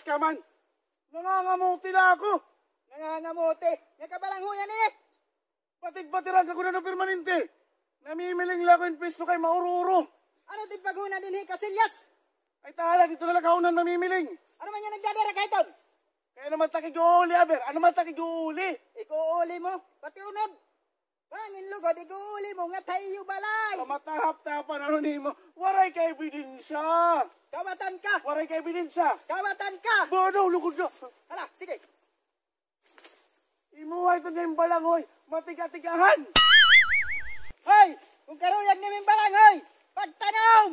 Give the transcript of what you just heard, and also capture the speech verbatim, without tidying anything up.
ka man. Nangangamuti la ako. Nangangamuti? Nga kabalanghoyan ini. Batig-batiran ka gud ano permanente. Namimiling la ako hin pwesto kay maururo. Ano it im paghuna dinhi, kasilyas? Ay, tahala, didto na la ka ha unahan mamimiling. Ano man yana nagdadara ka hiton? Kay ano man ta kig-uuli, aber? Ano man ta kig-uuli? Ig-uuli mo? Pati unod. Bangin lugod, ig-uuli mo ngadto ha iyo balay. Kamatahap-tahapan, ano nimo? Waray ka ebidensya. Kawatan ka. Waray ka ebidensya. Kawatan ka. Bado, lugod ka. Hala, sige. Imoha iton nga im balanghoy, matiga-tigahan. Hoy, kon karuyag nimo im balanghoy, pagtanom!